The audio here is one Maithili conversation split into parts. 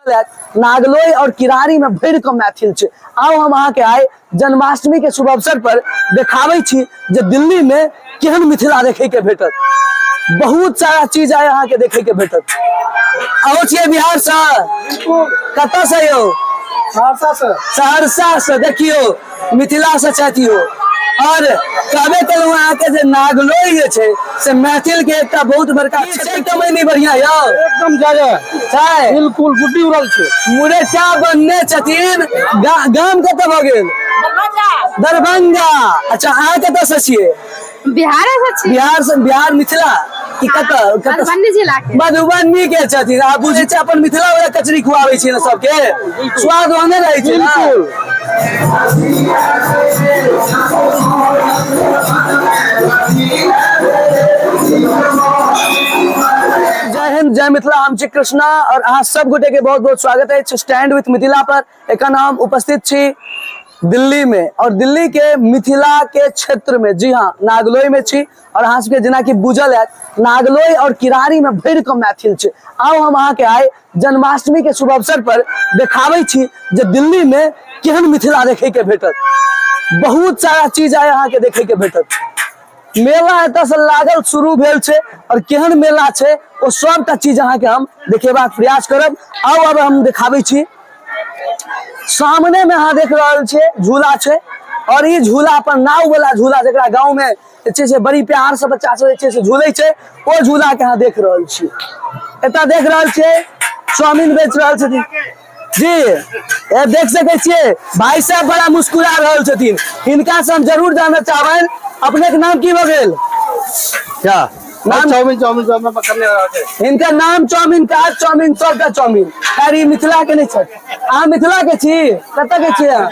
नागलोई और किरारी में भरि कऽ मैथिल छै। आउ हम अहाँके आइ जन्माष्टमी के शुभ अवसर पर देखाबै छी जे दिल्ली में केहन मिथिला देखे के भेटत। बहुत सारा चीज आइ अहाँके देखे के भेटत। आहो छियै बिहार से? कतऽ से यौ? सहरसा से। सहरसा से। देखियौ मिथिला से छथि यौ। और कहबे केलहुँ अहाँके जे नागलोई जे छै से मैथिल के एकटा बहुत बड़का छै। कमैनी बढ़िया यौ? एकदम जादा छै, बिल्कुल गुड्डी उड़ल छै। मुरैठा बनने छथिन। गाम कतऽ भऽ गेल? दरभंगा। अच्छा, अहाँ कतऽ से छियै? बिहार से छी। बिहार से? बिहार मिथिला कि कतऽ कतऽ? मधुबनी जिला के। मधुबनी के छथिन। आ बुझै छै अपन मिथिला वाला कचरी खुआबै छियै ने सबके, स्वाद ओहने रहै छै ने? बिल्कुल। जय हिंद, जय मिथिला। हम छी कृष्णा और अहाँ सब गोटे के बहुत बहुत स्वागत अछि स्टैंड विथ मिथिला पर। एखन हम उपस्थित छी दिल्ली में और दिल्ली के मिथिला के क्षेत्र में, जी हाँ, नागलोई में छी। और अहाँ सबके जेनाकि बुझल हैत नागलोई और किरारी में भरि कऽ मैथिल छै। आउ हम अहाँके आइ जन्माष्टमी के शुभ अवसर पर देखाबै छी जे दिल्ली में केहन मिथिला देखे के भेटत। बहुत सारा चीज आइ अहाँके देखे के भेटत। मेला एतऽ से लागल शुरू भेल छै और केहन मेला छै ओ सबटा चीज अहाँके हम देखेबाक प्रयास करब। आउ अब हम देखाबै छी। सामने में अहाँ देख रहल छियै झूला छै और ई झूला पर नाव वाला झूला जकरा गाँव में जे छै से बड़ी प्यार से बच्चा सब जे छै से झूलै छै, ओ झूला के अहाँ देख रहल छी। एतऽ देख रहल छियै चाउमीन बेच रहल छथिन जी। ए देख सकै छियै भाई साहब बड़ा मुस्कुरा रहल छथिन। हिनका से हम जरूर जानऽ चाहबनि, अपने के नाम की भऽ गेल? क्या नाम? चाउमीन, चाउमीन, चाउमीन पकड़ने वाला छै। हिनकर नाम चाउमीन, काज चाउमीन, सबटा चाउमीन। खैर ई मिथिला के नहि छथि। अहाँ मिथिला के छी? कतऽ के छियै अहाँ?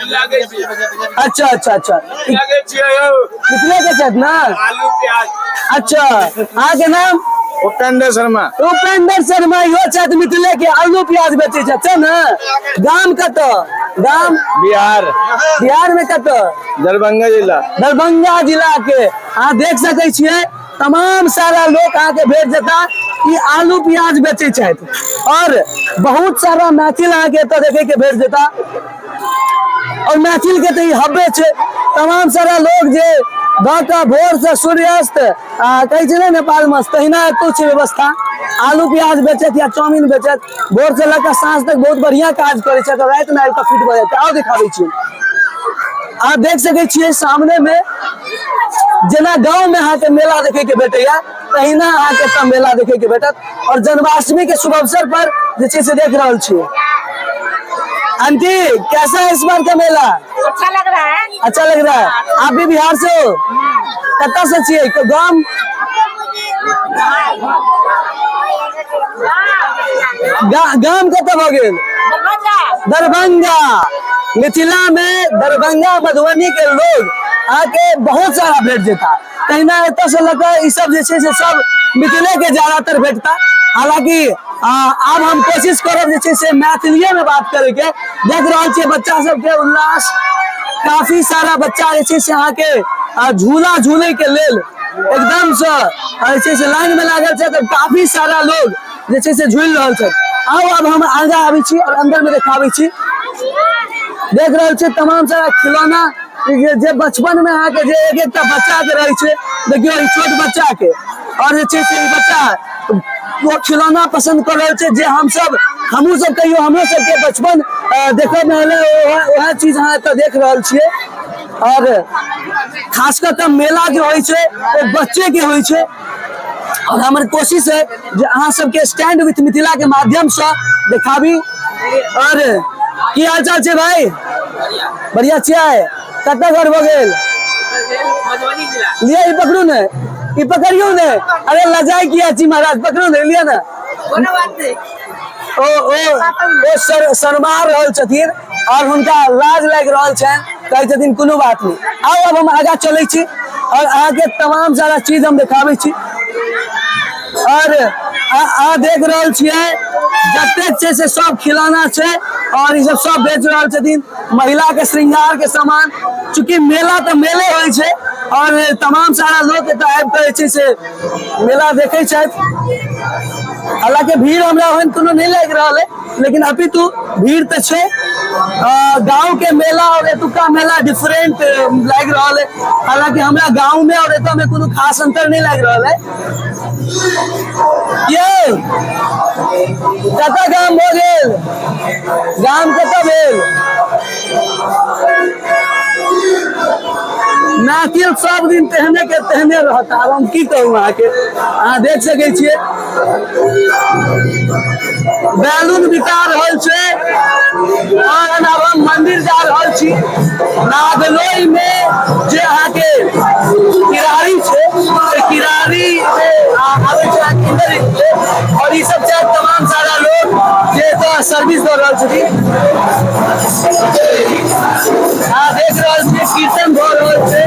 अच्छा अच्छा अच्छा, मिथिले के छथि ने? अच्छा, अहाँके नाम? उपेंद्र शर्मा। उपेंद्र शर्मा इहो छथि मिथिले के, आलू प्याज बेचै छथि छै ने? गाम कतऽ? गाम बिहार। बिहार में कतऽ? दरभंगा जिला। दरभंगा जिला के। अहाँ देख सकै छियै तमाम सारा लोक अहाँके भेट जेता, ई आलू प्याज बेचै छथि और बहुत सारा मैथिल अहाँके एतऽ देखे के भेट जेता। और मैथिल के तऽ ई हब्बे छै। तमाम सारा लोक जे दऽ कऽ भोर से सूर्यास्त आ कहै छै ने नेपाल मे, तहिना एतौ छै व्यवस्था। आलू प्याज बेचत या चाउमीन बेचत, भोर से लऽ कऽ साँझ तक बहुत बढ़िया काज करै छै, तऽ राति मे आबि कऽ फिट भऽ जाइ छै। आउ देखाबै छी। अहाँ देख सकै छियै सामने मे जेना गाँव में अहाँके मेला देखे के भेटैया तहिना अहाँके एतऽ मेला देखे के भेटत। और जन्माष्टमी के शुभ अवसर पर जे छै से देख रहल छी। आंटी, कैसा है इस बार का मेला? अच्छा लग रहा है। अच्छा लग रहा है। आप भी बिहार से हो? कतऽ से छियै? गाम गाम कतऽ भऽ गेल? दरभंगा। मिथिला में दरभंगा मधुबनी के लोग अहाँके बहुत सारा भेट जेता। तहिना एतऽ से लऽ कऽ ई सब जे छै से सब मिथिले के ज्यादातर भेटता। हालांकि आब हम कोशिश करब जे छै से मैथिलीए में बात करे के। देख रहल छियै बच्चा सबके उल्लास, काफी सारा बच्चा जे छै से अहाँके झूला झूले के लेल एकदम से जे छै से लाइन में लागल छै, तऽ काफी सारा लोग जे छै से झूलि रहल छथि। आउ आब हम आगाँ आबै छी और अंदर में देखाबै छी। देख रहल छियै तमाम सारा खिलौना जे बचपन में अहाँके जे एक एकटा बच्चा के रहै छै। देखियौ ई छोट बच्चा के और जे छै से ई बच्चा ओ खिलौना पसंद कर रहल छै जे हमसब हमहूँ सब कहियो हमरो सबके बचपन देखय मे एलै, वएह चीज अहाँ एतऽ देख रहल छियै। और खास कऽ के मेला जे होइ छै ओ बच्चे के होइ छै। और हमर कोशिश है जे अहाँ सबके स्टैंड विथ मिथिला के माध्यम से देखाबी। और की हाल चाल छै भाई? बढ़िया छियै? कतऽ घर भऽ गेल? लिअ ई पकड़ू ने, ई पकड़ियौ ने। अरे लजाइ किया छी महाराज, पकड़ू ने, लिअ ने। ओ ओ ओ शर्मा रहल छथिन और हुनका लाज लागि रहल छनि, कहै छथिन कोनो बात नहि। आउ अब हम आगाँ चलै छी और अहाँके तमाम सारा चीज हम देखाबै छी। और अहाँ देख रहल छियै जतेक छै से सब खिलौना छै और ई सब सब बेच रहल छथिन, महिला के श्रृंगार के सामान। चूँकि मेला तऽ मेले होइ छै और तमाम सारा लोक एतऽ आबि कऽ जे छै से मेला देखै छथि। हालांकि भीड़ हमरा ओहन कोनो नहि लागि रहल है, लेकिन अपितु भीड़ तऽ छै। गाँव के मेला और एतुका मेला डिफरेंट लागि रहल है। हालांकि हमरा गाँव में और एतऽ में कोनो खास अंतर नहीं लागि रहल है। ये कतऽ गाम भऽ गेल? गाम कतऽ भेल? मैथिल सब दिन तेहने के तेहने रहत। आब हम की कहू अहाँके, अहाँ देख सकै छियै बैलून बिका रहल छै। और आब हम मंदिर जा रहल छी। नागलोई में जे अहाँके किरारी छै, से किरारी में आबै छै अहाँके इधर और ई सब छै तमाम सारा लोग जे एतऽ सर्विस दऽ रहल छथिन। अहाँ देख रहल छियै कीर्तन भऽ रहल छै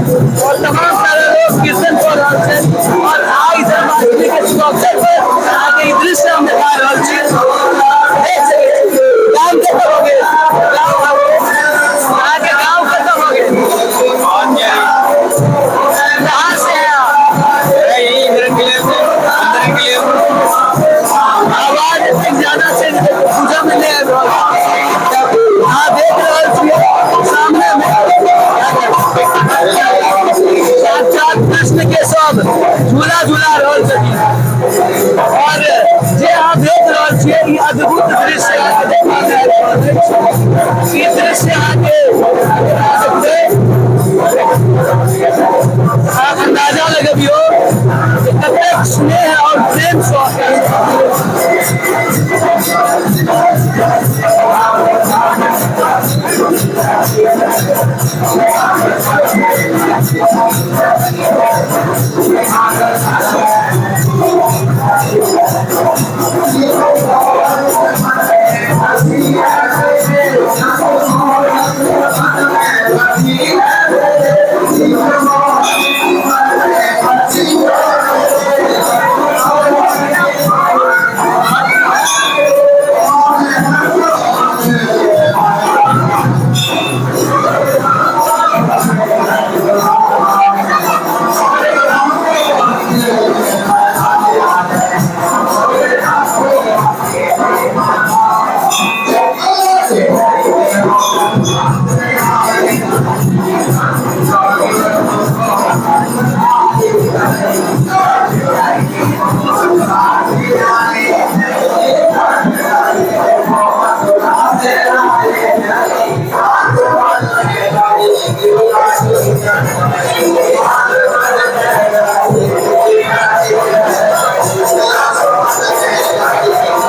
और तमाम सारा लोग कीर्तन कऽ रहल छै। और आइ जन्माष्टमी के शुभ अवसर पर अहाँके ई दृश्य हम देखा रहल छी। देख सकै छी। गाम कतऽ भऽ गेल? गाँव अहाँके गाँव कतऽ भऽ गेल? कहाँ से हैं आप? आवाज एतेक ज्यादा छै जे पूजा में नहि आबि रहल छै। अहाँ देख रहल छियै सामने में साक्षात कृष्ण के सब झूला झूला रहल छथिन। और जे अहाँ देख रहल छियै ई अद्भुत दृश्य अहाँके देखबा मे आबि रहल अछि। ई दृश्य अहाँके देखबै, अहाँ अंदाजा लगबियौ जे कतेक स्नेह और प्रेम सँ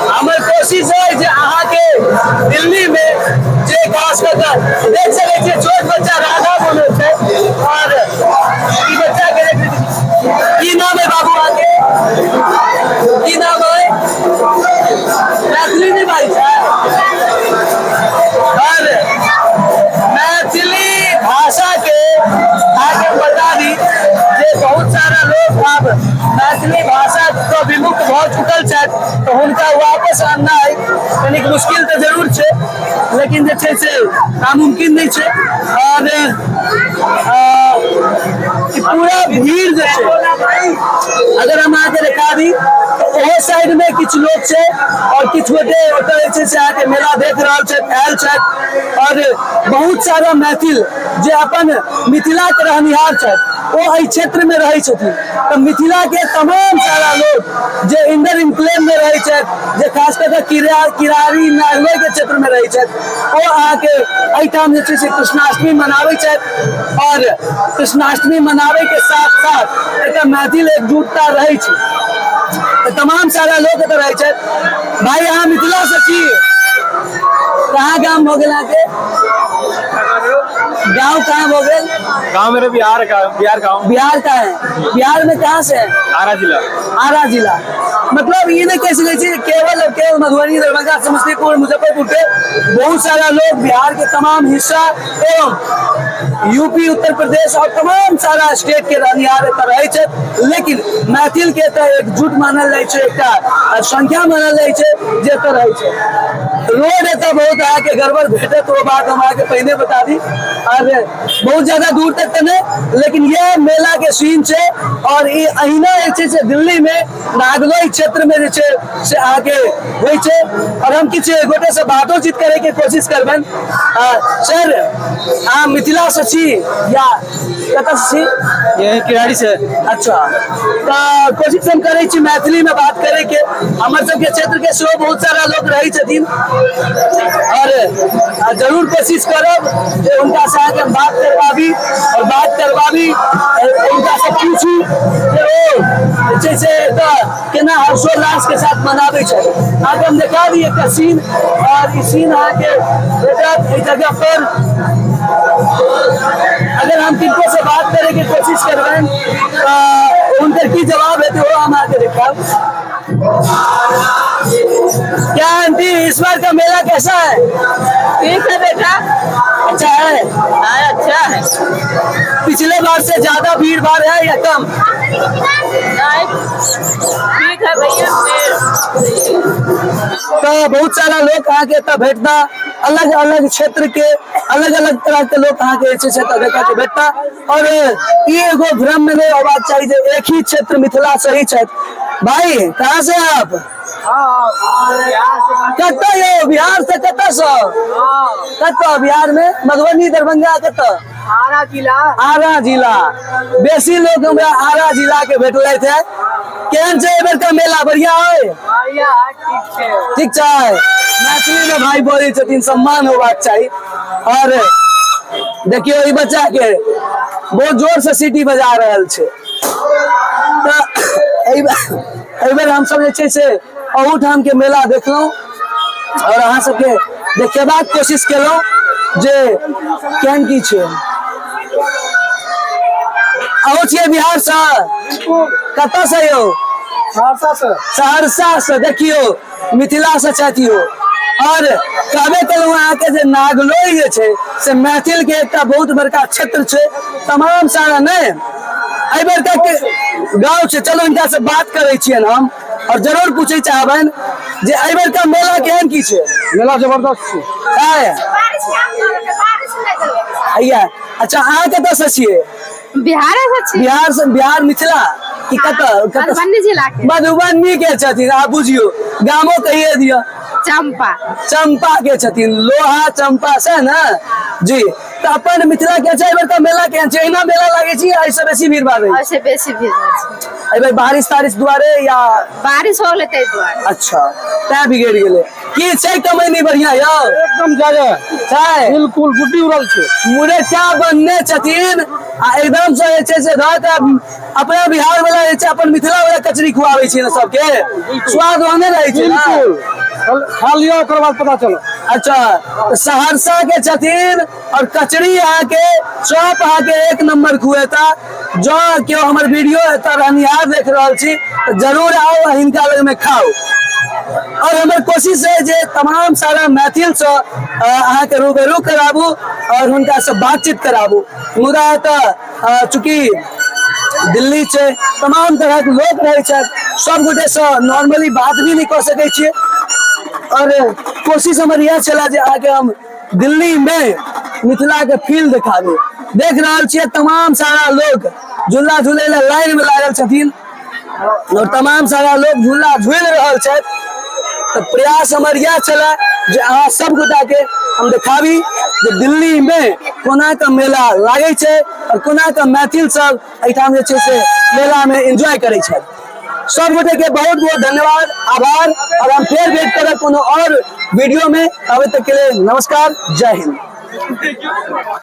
हमर कोशिश है जे अहाँके दिल्ली में जे खास कऽ कऽ देख सकै छियै छोट बच्चा राधा बोलै छै। और ई बच्चा के देख, की नाम है बाबू अहाँके? की नाम है? मैथिली नहि बाजै छै? और मैथिली भाषा के अहाँके बता दी जे बहुत सारा लोग आब मैथिली भाषा सँ विमुख भऽ चुकल छथि, तऽ हुनका वापस आननाइ कनिक मुश्किल तऽ जरूर छै, लेकिन जे छै से नामुमकिन नहि छै। और ई पूरा भीड़ जे छै अगर हम अहाँके देखा दी तऽ ओहो साइड में किछु लोग छै और किछु गोटे ओतऽ जे छै से अहाँके मेला देख रहल छथि, आयल छथि। और बहुत सारा मैथिल जे अपन मिथिला के रहनिहार छथि ओ एहि क्षेत्र में रहै छथिन। तऽ मिथिला के तमाम सारा लोग जे इंडर इन्क्लेव में रहै छथि, जे खास कऽ कऽ किरारी नागलोई के क्षेत्र में रहै छथि, ओ अहाँके एहिठाम जे छै से कृष्णाष्टमी मनाबै छथि। और कृष्णाष्टमी मनाबै के साथ साथ एतऽ मैथिल एकजुटता रहै छै, तऽ तमाम सारा लोग एतऽ रहै छथि। भाई अहाँ मिथिला से छी? कहाँ गाम भऽ गेल अहाँके? गाँव कहाँ भऽ गेल? गाँव मेरा बिहार का, बिहार का हूँ। बिहार का है? बिहार में कहाँ से है? आरा जिला। आरा जिला। मतलब ये नहीं कह सकै छी केवल और केवल मधुबनी, दरभंगा, समस्तीपुर, मुजफ्फरपुर के बहुत सारा लोग बिहार के तमाम हिस्सा एवं यूपी, उत्तर प्रदेश और तमाम सारा स्टेट के रहनिहार एतऽ रहै छथि, लेकिन मैथिल के एतऽ एकजुट मानल जाइ छै, एकटा संख्या मानल जाइ छै जे एतऽ रहै छै। रोड एतऽ बहुत अहाँके गड़बड़ भेटत, ओ बात हम अहाँके पहिने बता दी। और बहुत ज्यादा दूर तक तऽ नहि, लेकिन यह मेला के सीन छै। और ई अहिना जे छै से दिल्ली में नागलोई क्षेत्र में जे छै से अहाँके होइ छै। और हम किछु गोटे से बातोचीत करे के कोशिश करबनि। सर, अहाँ मिथिला से छी या कतऽ से छी? यही किराड़ी से। अच्छा, तऽ कोशिश हम करै छी मैथिली में बात करे के। हमर सबके क्षेत्र के सेहो बहुत सारा लोग रहै छथिन और जरूर कोशिश करब जे हुनका से अहाँके हम बात करबाबी और बात करबाबी और हुनका से पूछू जे ओ जे छै से एतऽ केना हर्षोल्लास के साथ मनाबै छै। अहाँके हम देखा दी एकटा सीन और ई सीन अहाँके भेटत एहि जगह पर। अगर हम किनको से बात करे के कोशिश करबनि तऽ हुनकर की जवाब हेतै ओ हम अहाँके देखायब। क्या आंटी, इस बार का मेला कैसा है? ठीक है बेटा। अच्छा है? हाँ, अच्छा है। पिछले बार से ज्यादा भीड़ भाड़ है या कम? नहीं, ठीक है भैया। तऽ बहुत सारा लोक अहाँके एतऽ भेटता, अलग अलग क्षेत्र के अलग अलग तरह के लोक अहाँके जे छै से एतऽ देखऽ के भेटता। और ई एगो भ्रम में नहीं होबाक चाही जे एक ही क्षेत्र मिथिला से ही छथि। भाई, कहाँ से आप? कतऽ यौ? बिहार से कतऽ से? कतऽ बिहार में? मधुबनी, दरभंगा, कतऽ? आरा जिला। आरा जिला। बेसी लोग हमरा आरा जिला के भेटलथि है। केहन छै एहि बेरका मेला? बढ़िया है? बढ़िया, ठीक छै। ठीक छै। मैथिली में भाई बोलै छथिन, सम्मान होबाक चाही। और देखियौ ई बच्चा के बहुत जोर से सीटी बजा रहल छै। तऽ एहि बेर हमसब जे छै से अहूठाम के मेला देखलहुँ और अहाँ सबके देखेबाक कोशिश केलहुँ जे केहन की छै। अहूँ छियै बिहार से? कतऽ से यौ? सहरसा से। सहरसा से। देखियौ, मिथिला से छथि यौ। और कहबे केलहुँ अहाँके जे नागलोई जे छै से मैथिल के एकटा बहुत बड़का क्षेत्र छै। तमाम सारा नहि एहि बेर के गाँव छै। चलू, हिनका से बात करै छियनि हम और जरूर पूछे चाहबनि जे एहि बेर का मेला केहन की छै। मेला जबरदस्त छै। है भैया। अच्छा, अहाँ कतऽ से छियै? बिहार से छी। बिहार से? बिहार मिथिला कि कतऽ कतऽ? मधुबनी जिला के। मधुबनी के छथिन। अहाँ बुझियौ, गामो कहिए दिअ। चंपा। चंपा के छथिन, लोहा चंपा से ने जी। तऽ अपन मिथिला के छै। एहि बेर मेला केहन छै? एहिना मेला लागै छै या एहिसँ बेसी भीड़ भाड़ रहै? ऐसे बेसी भीड़ होइ छै। एहि बेर बारिश तारिश दुआरे या? बारिश हो गेलै ताहि दुआरे। अच्छा, तैं बिगड़ि गेलै। की छै कमैनी बढ़िया यौ? एकदम जादा। छै? बिल्कुल, गुड्डी उड़ल छै। मुरैठा बनने छथिन आ एकदम से जे छै से धऽ कऽ अपना बिहार वाला जे छै, अपन मिथिला वाला कचरी खुआबै छै ने सबके, स्वाद ओहने रहै छै ने? बिल्कुल, खा लिअ, ओकर बाद पता चलत। अच्छा, तऽ सहरसा के छथिन और कचरी अहाँके, चॉप अहाँके एक नंबर खुएता। जँ केओ हमर वीडियो एतऽ रहनिहार देख रहल छी तऽ जरूर आउ आ हिनका लग में खाउ। और हमर कोशिश है जे तमाम सारा मैथिल से अहाँके रूबरू कराबू और हुनका से बातचीत कराबू। मुदा एतऽ चूँकि दिल्ली छै, तमाम तरहक लोक रहै छथि, सब गोटे से नॉर्मली बात भी नहि कऽ सकै छियै। और कोशिश हमर इएह छलै जे अहाँके हम दिल्ली में मिथिला के फील देखाबू। देख रहल छियै तमाम सारा लोक झूला झूले ला लाइन में लागल छथिन और तमाम सारा लोग झूला झूल रहल छथि। तऽ प्रयास हमर इएह छलै जे अहाँ सब गोटा के हम देखाबी जे दिल्ली में कोना के मेला लागै छै और कोना के मैथिल सब एहिठाम जे छै से मेला में एंजॉय करै छथि। सब गोटे के बहुत बहुत धन्यवाद, आभार और हम फेर भेंट करब कोनो और वीडियो में। अभी तक के लिए नमस्कार, जय हिंद।